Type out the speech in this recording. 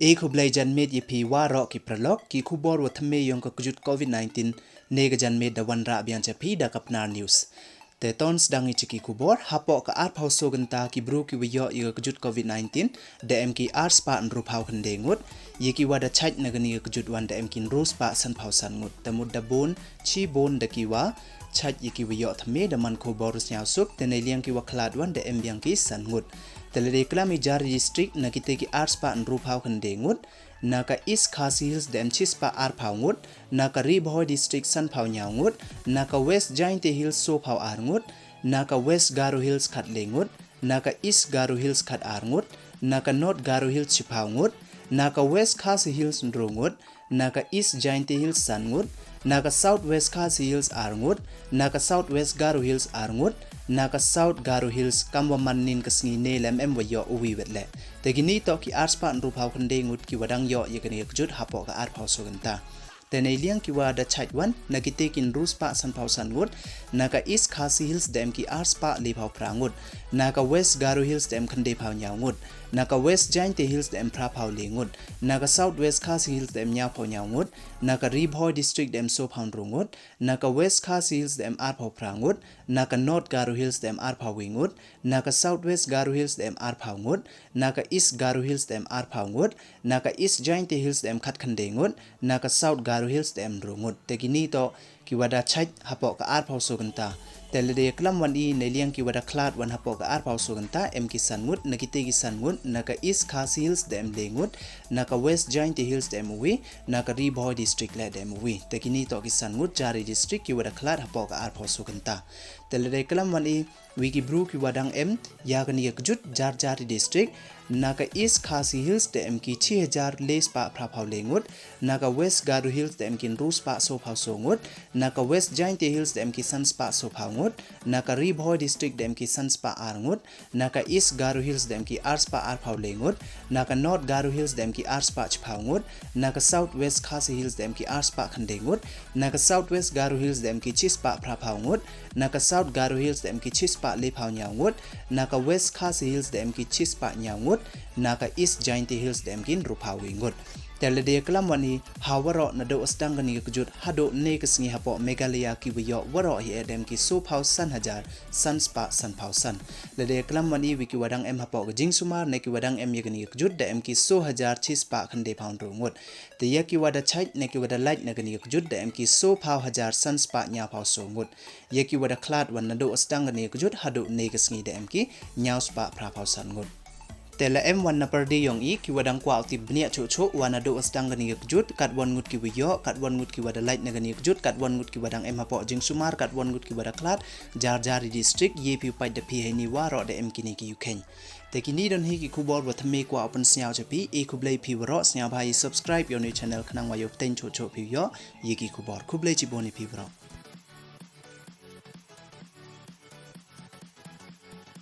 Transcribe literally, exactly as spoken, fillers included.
E khublei janmiet ya phi waroh ki paralok, ki khubor wa thymme yong ka kjut covid-19 ne ka janmiet da wanrah biang cha phi da ka Pnar News. Te ton sdang i cha ki khubor. Hapoh ka arphaw so kynta ki bru ki wa yoh ya ka kjut covid-19 da em ki arspah ynruphaw khyndai ngut. Ya ki wa da chait na kani ka kjut wan da em ki ynruspah sanphaw san ngut. Te mut da bun chi bun da ki wa chait ya ki wa yoh thymme da man khubor sniawsuk. Te neiliang ki wa khlad wan da em biang ki san ngut. Te lada klam i jar i district, na kite ki arspah ynruphaw khyndai ngut. Na ka East Khasi Hills da em chispah arphaw ngut. Na ka Ri Bhoi District sanphaw nyaw ngut. Na ka West Jaintia Hills sophaw ar ngut. Na ka West Garo Hills khatle ngut. Na ka East Garo Hills khat ar ngut. Na ka North Garo Hills chiphaw ngut. Na ka West Khasi Hills ynru ngut. Na ka East Jaintia Hills san ngut. Na ka South West Khasi Hills ar ngut. Na ka South West Garo Hills ar ngut. Na ka South Garo Hills kam wa man nin ka sngi ne lem em wa yoh uwi wet le. Te kini toh ki arspah ynruphaw khyndai ngut ki wa dang yoh ya kani ka kjut hapoh ka arphaw so kynta. Te neiliang ki wa da chait wan, na kite ki ynruspah sanphaw san ngut. Na ka East Khasi Hills da em ki arspah lephaw phra ngut. Na ka West Garo Hills da em khyndaiphaw nyaw ngut. Na ka West Jaintia Hills da em phraphaw le ngut. Na ka South West Khasi Hills da em nyawphaw nyaw ngut. Na ka Ri Bhoi District da em sophaw ynru ngut. Na ka West Khasi Hills da em arphaw phra ngut. Na ka North Garo Hills da em arphaw wi ngut. Na ka South West Garo Hills da em arphaw ngut. Na ka East Garo Hills da em arphaw ngut. Na ka East Jaintia Hills da em khat khyndai ngut. Na ka South Garo Hills da em ynru ngut. Te kini toh ki wa da chait hapoh ka arphaw so kynta. Te lada klam wan i, neiliang ki wa da khlad wan hapoh ka arphaw so kynta, em ki san ngut. Na kite ki san ngut, na ka East Khasi Hills da em le ngut. Na ka West Jaintia Hills da em uwi. Na ka Ri Bhoi District le da em uwi. Te kini toh ki san ngut jar i district ki wa da khlad hapoh ka arphaw so kynta. Te lada klam wan i, wi ki bru ki wa dang em ya kani ka kjut jar jar i district. Na ka East Khasi Hills da em ki chi hajar lespah phraphaw le ngut. Na ka West Garo Hills da em ki ynruspah sophaw so ngut. Na ka West Jaintia Hills da em ki sanspah sophaw ngut. Na ka Ri Bhoi District da em ki sanspah ar ngut. Na ka East Garo Hills da em ki arspah arphaw le ngut. Na ka North Garo Hills da em ki arspah chiphaw ngut. Na ka South West Khasi Hills da em ki arspah khyndai ngut. Na ka South West Garo Hills da em ki chispah phraphaw ngut. Na ka South Garo Hills da em ki chispah lephaw nyaw ngut. Na ka West Khasi Hills da em ki chispah nyaw ngut. Na ka East Jaintia Hills da em ki ynruphaw wi ngut. Te lada klam wan i, ha waroh naduh sdang kani ka kjut haduh ne ka sngi hapoh Meghalaya ki wa yoh waroh hi e da em ki sophaw san hajar sanspah sanphaw san. Lada klam wan i, wi ki wa dang em hapoh ka jingsumar ne ki wa dang em ya kani ka kjut da em ki so hajar chispah khyndaiphaw ynru ngut. Te ya ki wa da chait ne ki wa da lait na kani ka kjut da em ki sophaw hajar sanspah nyawphaw so ngut. Ya ki wa da khlad wan naduh sdang kani ka kjut haduh ne ka sngi da em ki nyawspah phraphaw san ngut. Te la em wan na pyrdi yong i ki wa dang kwah u tip bniah chuh chuh wa naduh sdang kani ka kjut, katwon ngut ki wa yoh, katwon ngut ki wa da lait na kani ka kjut, katwon ngut ki wa dang em hapoh jingsumar, katwon ngut ki wa da khlad, jar jar i district, ya phi u pait da phi heini waroh da em kini ki yukheiñ. Te kini don hi ki khubor wa thymme kwah u pynsniaw cha phi. E khublei phi waroh, sniawbha i subscribe ya u ni channel khnang wa yoh pteng chuh chuh phi u yoh ya ki khubor. Khublei chibun i phi waroh.